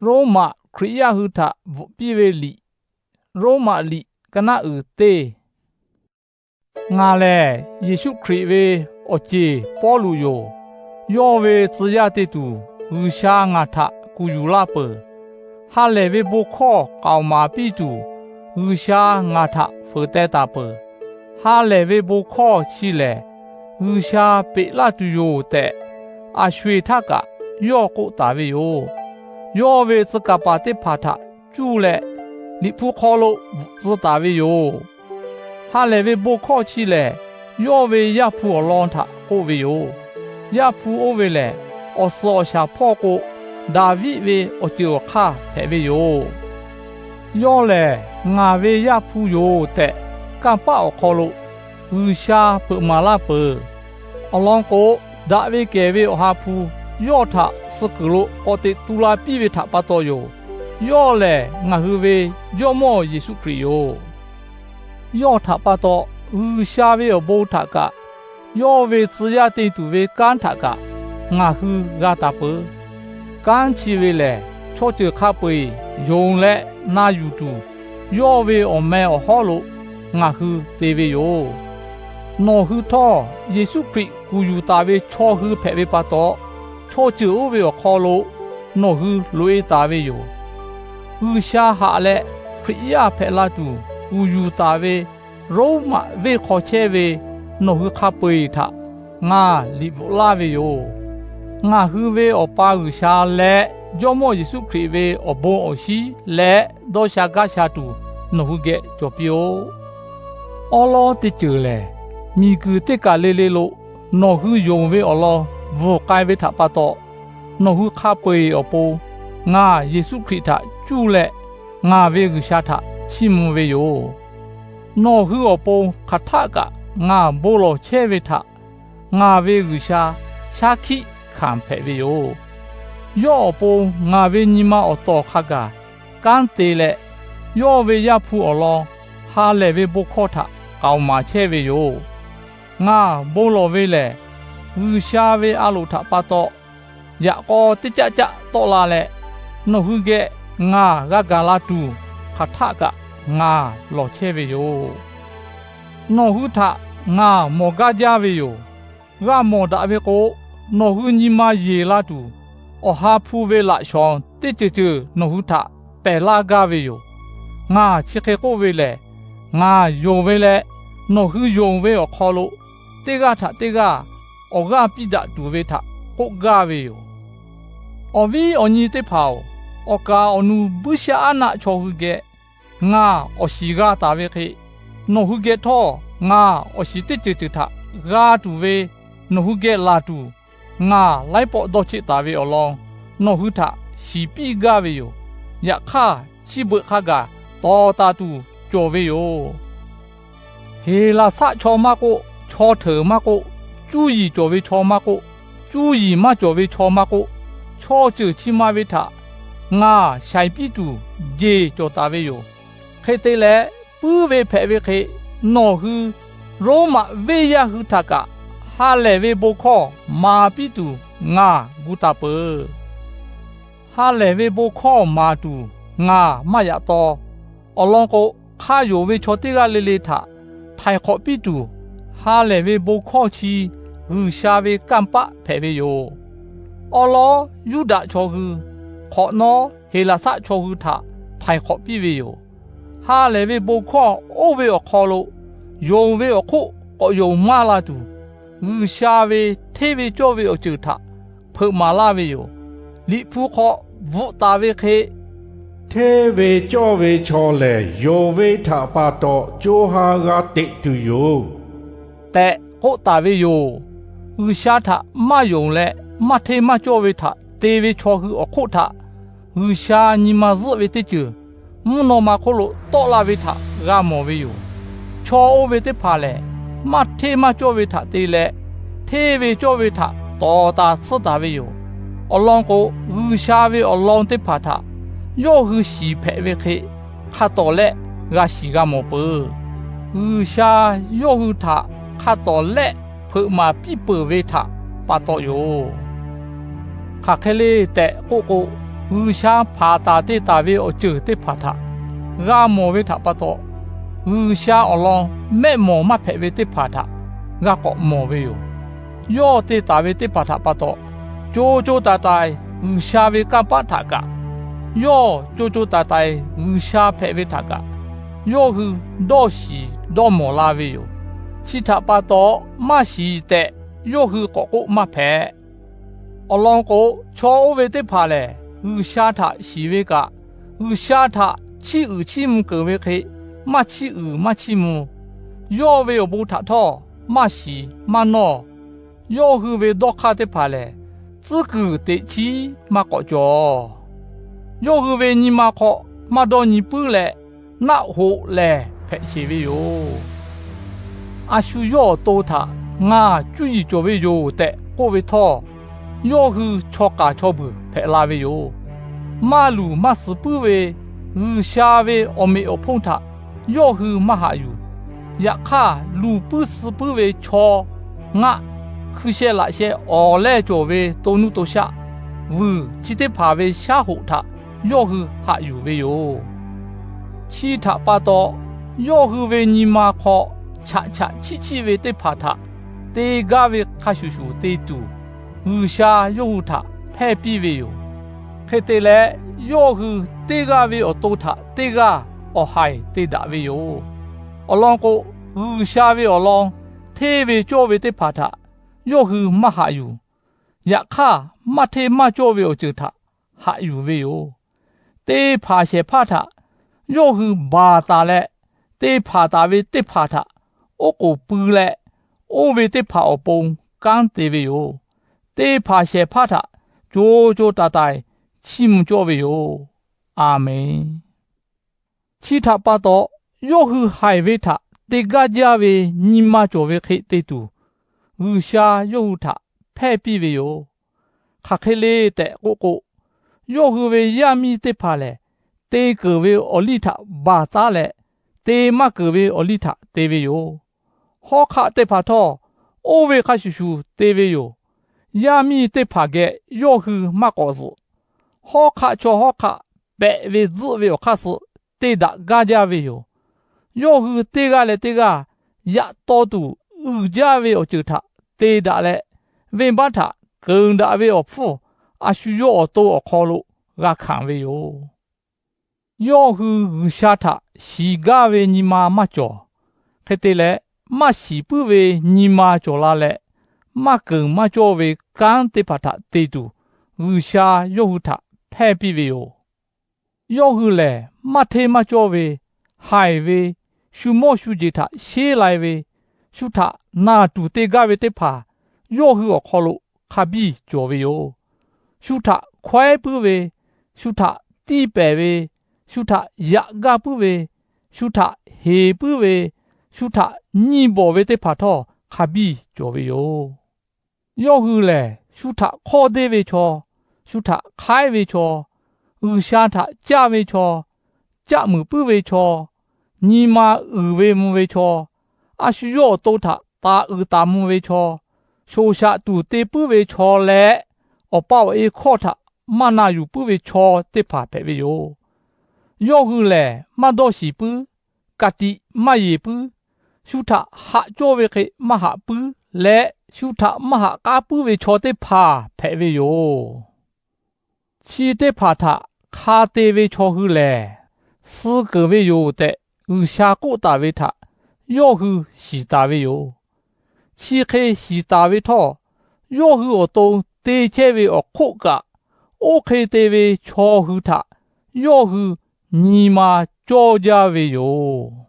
Roˉmaꞈ Hkriꞈ yaˇ hui htaꞈ bvuhꞈ piˇ ve liꞈ. Roˉmaꞈ liꞈ, ka naˆ uiˍ teˇ. Ngaˬ lehˬ Yeˍsuˆ Hkriꞈ ve awˬ ceˬ Pawˇluꞈ yoˬ. Yawˇ ve tcuh yaˇ te tuˬ G'uiˬsha ngaˬ htaꞈ kuˬ yuˬ laˇ peuˬ. Ha lehˬ ve bon hkawˇ k'aoˍ maˍ piˇ tuˬ G'uiˬsha ngaˬ htaꞈ fuiˍ teh taˍ peuˬ. Ha lehˬ ve bon hkawˇ chi lehˬ, G'uiˬsha peꞈ laˇ tuˬ yoˬ tehꞈ, a sho eˬ htaˇ kaꞈ yawˇ k'oˆ taˍ ve yoˬ. Yawˇ ve tcuh kaˍ paˍ teˇ hpaˍ htaꞈ cuˇ leh, Liꞈ hpu hk'aw lo bvuhꞈ tcuh taˍ ve yoˬ. Ha lehˬ ve bon hkawˇ chi lehˬ, yawˇ ve Yaˇ hpu awˬ lawn htaꞈ k'oˆ ve yoˬ. Yaˇ hpu oˇ ve lehˬ, awˬ suhˍ awˬ shaˍ hpawˇ k'o, Daˍviˆ ve awˬ ceuˬ awˬ hk'aˇ hpehꞈ ve yoˬ. Yawˇ lehˬ ngaˬ ve Yaˇ hpu yoˬ tehꞈ, kanˇ paˆ awˬ hk'aw lo G'uiˬsha hpeuꞈ maˍ laˇ peuˬ. Awˬ lawn k'o, daꞈ ve kehˬ ve Awˬ ha hpu yawˇ htaꞈ suh kuiˬ lo k'awꞈ teꞈ tu la piˇ ve htaꞈ pa taw yoˬ. Yawˇ lehˬ ngaˬ hui ve Jawˇmawˇ Yeˍsuˆ Hkriꞈ yoˬ. Yawˇ htaꞈ pa taw, G'uiˬsha ve awˬ bon htaꞈ kaꞈ, yawˇ ve tcuh yaˇ te tuˬ ve kanˉ htaꞈ kaꞈ ngaˬ hui g'a taˍ peuˬ. Kanˉ chi ve lehˬ, chaw ceuˬ hk'a peu-eˬ yonˍ leh na yuˬ tuˬ, yawˇ ve awˬ meh awˬ hawˉ lo ngaˬ hui te ve yoˬ. Nawˬ hui htawˇ, Yeˍsuˆ Hkriꞈ kuˬ yuˬ taˍ ve chaw hui hpehꞈ ve pa taw, chaw ceuˬ oˇ ve awˬ hk'aw lo nawˬ hui loꞈ-e taˍ ve yoˬ. G'uiˬsha haꞈ leh Hkriꞈ yaˇ hpehꞈ la tuˬ kuˬ yuˬ taˍ ve Roˉmaꞈ venˇ hk'aw chehˇ ve nawˬ hui hk'a peu-eˬ htaꞈ ngaˬ liꞈ bvuhꞈ laˇ ve yoˬ. Ngaˬ hui ve Awˬ pa G'uiˬsha leh Jawˇmawˇ Yeˍsuˆ Hkriꞈ ve awˬ bon awˬ shinˉ leh dawˇ sha gaˇ sha tuˬ nawˬ hui geh cawˬ piˇ-oˆ. Awˉ lawˉ teˇ ceuˬ lehˬ, miˬguiˬ teˇ kaˬ le le lo nawˬ hui yonˍ ve awˬ lawn bvuhˬ k'ai ve htaꞈ pa taw, nawˬ hui hk'a peu-eˬ awˬ pon ngaˬ Yeˍsuˆ Hkriꞈ htaꞈ cuˇ leh ngaˬ ve G'uiˬsha htaꞈ chiˇ mvuh ve yoˬ. Nawˬ hui awˬ pon hk'aˬ htaˆ kaꞈ ngaˬ bon lawˬ chehˇ ve htaꞈ ngaˬ ve G'uiˬsha shaˉ hkiˆ hkanˍ hpehꞈ ve yoˬ. Yawˇ awˬ pon ngaˬ ve nyi ma awˬ tawˍ hk'a gaˬ kanˉ te leh, yawˇ ve Yaˇ hpu awˬ lawn ha lehˬ ve bon hkawˇ htaꞈ k'aoˍ maˍ chehˇ ve yoˬ. Ngaˬ bon lawˬ ve lehˬ, G'uiˬsha ve a loˍ htaꞈ pa taw yaꞈ k'aw teˇ caˆ caˆ tawˆ la leh, nawˬ hui geh ngaˬ g'a gaˬ la tuˬ, hk'aˬ htaˆ kaꞈ ngaˬ lawˬ chehˇ ve yoˬ. Nawˬ hui htaꞈ ngaˬ mawˬ gaˇ jaˇ ve yoˬ. G'a mawˬ daꞈ ve k'o, nawˬ hui nyi ma yeˬ la tuˬ, Awˬ ha hpu ve laꞈ shawnˍ teˇ ceuˬ ceuˬ nawˬ hui htaꞈ pehˬ laˇ gaˇ ve yoˬ. Ngaˬ chi hk'e k'oˆ ve lehˬ, ngaˬ yonˍ ve leh nawˬ hui yonˍ ve awˬ hk'aw lo teˇ g'aˇ htaꞈ teˇ g'aˇ awˬ g'aˇ piˇ daꞈ tuˬ ve htaꞈ k'oˆ gaˇ ve yoˬ. Awˬ viˉ awˬ nyi teˇ hpaˍ-oˬ, awˬ kaˍ awˬ nu buiˇshaˆaˉnaˆ chaw hui geh ngaˬ awˬ shiˍ g'a taˍ ve hk'e, nawˬ hui geh htawˇ ngaˬ awˬ shiˍ teˇ ceuˬ ceuˬ htaꞈ g'a tuˬ ve nawˬ hui geh laˬ tuˬ, ngaˬ laiˉ pawˆ dawˇ cheˆ taˍ ve awˬ lawn nawˬ hui htaꞈ shiˍ piˇ gaˇ ve yoˬ. Yaꞈ hk'aˇ, chi beuꞈ hk'a gaˬ tawˍ taˍ tuˬ cawˬ ve yoˬ. Heˍlaˍsaˆ chaw maˇ k'oˆ, chaw hteuˍ maˇ k'oˆ, cuˇ yiˍ cawˬ ve chaw maˇ k'oˆ, cuˇ yiˍ maˇ cawˬ ve chaw maˇ k'oˆ, chaw ceuˬ chi ma ve htaꞈ ngaˬ shaiˍ piˇ tuˬ jeˬ cawˬ taˍ ve yoˬ. Hk'e te leh, puiˉ ve hpehꞈ ve hk'e, nawˬ hui Roˉmaꞈ venˇ yaˇ hui htaꞈ kaꞈ ha lehˬ ve bon hkawˇ maˍ piˇ tuˬ ngaˬ gu taˍ peuˬ. Ha lehˬ ve bon hkawˇ maˍ tuˬ ngaˬ maˇ yaꞈ taw. Awˬ lawn k'o, hk'a yonˍ ve chaw teˇ g'aˇ le le htaꞈ htaiˍ hk'awꞈ piˇ tuˬ, ha lehˬ ve bon hkawˇ chi G'uiˬsha ve kanˇ paˆ hpehꞈ ve yoˬ. Awˉ lawˉ Yuˇdaꞈ chaw hui, hk'awꞈ nawˉ Heˍlaˍsaˆ chaw hui htaꞈ htaiˍ hk'awꞈ piˇ ve yoˬ. Ha lehˬ ve bon hkawˇ oˇ ve awˬ hk'aw lo yonˍ ve awˬ hk'oˆ k'awꞈ yonˍ maˇ la tuˬ, G'uiˬsha ve hteˇ ve cawˇ ve awˬ ceuˬ htaꞈ hpeuꞈ maˍ laˇ ve yoˬ. Liꞈ hpu hk'aw bvuhꞈ taˍ ve hk'e, Hteˇ ve cawˇ ve chaw lehˬ, yonˍ ve htaꞈ pa taw co ha g'a teꞈ tuˬ yoˬ tehꞈ k'oˆ taˍ ve yoˬ. G'uiˬsha htaꞈ maˇ yonˍ leh maˇ hteˇ maˇ cawˇ ve htaꞈ te ve chaw hui awˬ hk'oˆ htaꞈ G'uiˬsha nyi ma zuhˆ ve teˇ ceuˬ mvuhˇ naw ma hk'oˆ lo tawˆ la ve htaꞈ g'a mawˬ ve yoˬ. Chaw oˇ ve teˇ hpaˍ lehˬ, maˇ hteˇ maˇ cawˇ ve htaꞈ te leh, hteˇ ve cawˇ ve htaꞈ tawˍ taˍ tsuhˇ taˍ ve yoˬ. Awˬ lawn k'o, G'uiˬsha ve awˬ lawn teˇ hpaˍ htaꞈ yawˇ hui shiˍ hpehꞈ ve hk'e, hk'a tawˍ lehˆ g'a shiˍ g'a mawˬ peuˬ. G'uiˬsha yawˇ hui htaꞈ hk'a tawˍ lehˆ hpeuꞈ maˍ piˇ peuˬ ve htaꞈ pa taw yoˬ. Hk'aˬ hk'e le tehꞈ k'oˆ k'o, G'uiˬsha hpanˍ taˍ te taˍ ve awˬ ceuˬ teˇ hpaˍ htaꞈ g'a mawˬ ve htaꞈ pa taw, G'uiˬsha awˬ lawn mehˆ mawˬ maˇ hpehꞈ ve teˇ hpaˍ htaꞈ g'a k'awꞈ mawˬ ve yoˬ. Yawˇ te taˍ ve teˇ hpaˍ htaꞈ pa taw, co co taiˍ taiˍ G'uiˬsha ve kanˇ paˆ htaꞈ kaꞈ, yawˇ co co taiˍ taiˍ G'uiˬsha hpehꞈ ve htaꞈ kaꞈ, yawˇ hui dawˇ shiˍ dawˇ mawˬ la ve yoˬ. Chi htaꞈ pa taw, maˇ shiˍ tehꞈ yawˇ hui k'awꞈ k'oˆ maˇ hpehꞈ. Awˬ lawn k'o, chaw oˇ ve teˇ hpaˍ lehˬ, G'uiˬsha htaꞈ shiˍ ve kaꞈ, G'uiˬsha htaꞈ chiˇ uiˍ chiˇ mvuh keunˍ ve hk'e, maˇ chiˇ uiˍ maˇ chiˇ mvuh. Yawˇ ve awˬ bon htaꞈ htawˇ maˇ shiˍ maˇ nawˇ. Yawˇ hui ve dawˇ hk'aˇ teˇ hpaˍ lehˬ, tcuhˉ kuiˬ teꞈ chiˉ maˇ k'awꞈ cawˬ. Yawˇ hui ve nyi ma hk'aw maˇ dawˇ nyi puiˉ leh, naˆ hoꞈ lehˬ hpehꞈ sheˍ ve yoˬ. A shu yawˇ awˬ to htaꞈ ngaˬ cuˇ yiˍ cawˬ ve yoˬ tehꞈ k'oˆ ve htawˇ, yawˇ hui chaw k'aˍ chaw beuˬ hpehꞈ la ve yoˬ. Maˇ luˬ maˇ suh puiˉ ve G'uiˬsha ve awˬ meꞈ awˬ hponˇ htaꞈ yawˇ hui maˇ haꞈ yuˬ. Yaꞈ hk'aˇ, luˬ puiˉ suh puiˉ ve chaw ngaˆ, hkui sheh laꞈ sheh awˍ lehˇ cawˬ ve to nuˇ to shaˆ, vuiˬ chi teˇ hpaˍ ve shaˉ hoꞈ htaꞈ yawˇ hui haꞈ yuˬ ve yoˬ. Chi htaꞈ pa taw, yawˇ hui ve nyi ma hk'aw chaꞈ chaꞈ chiˆ chiˆ ve teˇ hpaˍ htaꞈ te gaˇ ve hk'a shuˍ shuˍ te tuˬ, G'uiˬsha yawˇ hui htaꞈ hpehˇ piˇ ve yoˬ. Hk'e te leh, yawˇ hui teˇ g'aˇ ve awˬ to htaꞈ teˇ g'aˇ awˬ haiˬ te daꞈ ve yoˬ. Awˬ lawn k'o, G'uiˬsha ve awˬ lawn hteˇ ve cawˇ ve teˇ hpaˍ htaꞈ yawˇ hui maˇ haꞈ yuˬ. Yaꞈ hk'aˇ, maˇ hteˇ maˇ cawˇ ve awˬ ceuˬ htaꞈ haꞈ yuˬ ve yoˬ. Te hpanˍ shehˍ hpaˇ htaꞈ yawˇ hui baˬ taˍ leh, te hpanˍ taˍ ve teˇ hpaˍ htaꞈ oˉ k'oˍ pui leh, oˇ ve teˇ hpaˍ awˬ pon kanˉ te ve yoˬ. Te hpanˍ shehˍ hpaˇ htaꞈ co co taiˍ taiˍ chiˇ mvuh cawˇ ve yoˬ. A menˬ. Chi htaꞈ pa taw, yawˇ hui haiˬ ve htaꞈ te gaˇ jaˇ ve nyi ma cawˬ ve hk'e te tuˬ, G'uiˬsha yawˇ hui htaꞈ hpehˇ piˇ ve yoˬ. Hk'aˬ hk'e le tehꞈ k'oˆ k'o, yawˇ hui ve yaˇ miˇ teˇ hpaˍ lehˬ, te keunˍ ve awˬ liˇ htaꞈ baˬ taˉ leh, te maˇ keunˍ ve awˬ liˇ htaꞈ te ve yoˬ. Hawˉ hk'aˆ teˇ hpaˍ htawˇ, oˇ ve hk'a shuˍ shuˍ te ve yoˬ. Yaˇ miˇ teˇ hpaˍ geh yawˇ hui maˇ k'awꞈ zuhꞈ. Hawˉ hk'aˆ chaw hawˉ hk'aˆ pehꞈ ve tzuhˆ ve awˬ hk'aˇ suh te daꞈ gaˇ jaˇ ve yoˬ. Yawˇ hui teˇ g'aˇ leh teˇ g'aˇ yaꞈ taw tuˬ uiˍ jaˇ ve awˬ ceuˬ htaꞈ te daꞈ leh, venˇbaˆ htaꞈ keunˍ daꞈ ve awˬ hpfuhˇ a shu yawˇ awˬ to awˬ hk'aw lo g'a hkanˍ ve yoˬ. Yawˇ hui G'uiˬsha htaꞈ shiˍ gaˇ ve nyi ma maˇ cawˬ. Hk'e te leh, maˇ shiˍ puiˉ ve nyi ma cawˬ la leh, maˇ keunˍ maˇ cawˇ ve kanˉ teˇ hpaˍ htaꞈ te tuˬ, G'uiˬsha yawˇ hui htaꞈ hpehˇ piˇ ve yoˬ. Yawˇ hui lehˬ, maˇ hteˇ maˇ cawˇ ve, haiˬ ve, shu mawˇ shu jeˬ htaꞈ sheˉ lai ve, shu htaꞈ naˬ tuˬ te gaˇ ve teˇ hpaˍ yawˇ hui awˬ hk'aw lo hk'a biˇ cawˬ ve yoˬ. Shu htaꞈ hkawehˉ puiˉ ve, shu htaꞈ tiˇ pehˍ ve, shu htaꞈ yaꞈ gaˇ puiˉ ve, shu htaꞈ heˍ puiˉ ve, shu htaꞈ nyiˇ bawˬ ve teˇ hpaˍ htawˇ hk'a biˇ cawˬ ve yoˬ. Yawˇ hui lehˬ, shu htaꞈ hk'awˇ deˇ ve chaw, shu htaꞈ hk'aiˉ ve chaw, G'uiˬsha htaꞈ caˇ ve chaw, caˆ muiˍ puiˉ ve chaw, nyi ma uiˍ ve mvuh ve chaw, a shu yawˇ awˬ to htaꞈ taˍ uiˍ taˍ mvuh ve chaw, shoˍ shaꞈ tuˬ te puiˉ ve chaw leh, awˬ pa awˬ e hkawˇ htaꞈ maˇ na yuˬ puiˉ ve chaw teˇ hpaˍ hpehꞈ ve yoˬ. Yawˇ hui lehˬ, maˇ dawˇ shiˍ puiˉ, ka tiꞈ maˇ yeˬ puiˉ, shu htaꞈ haꞈ cawˇ ve hk'e maˇ haꞈ puiˉ leh, shu htaꞈ maˇ haꞈ k'aˉ puiˉ ve chaw teˇ hpaˍ hpehꞈ ve yoˬ. Chi teˇ hpaˍ htaꞈ hk'a te ve chaw hui lehˬ, suh keunˍ ve yoˬ tehꞈ G'uiˬsha k'oˆ taˍ ve htaꞈ yawˇ hui shiˍ taˍ ve yoˬ. Chi hk'e shiˍ taˍ ve htawˇ, yawˇ hui awˬ to te chehˇ ve awˬ hk'oˆ kaꞈ, oˇ hk'e te ve chaw hui htaꞈ yawˇ hui nyi ma cawˇ jaˇ ve yoˬ.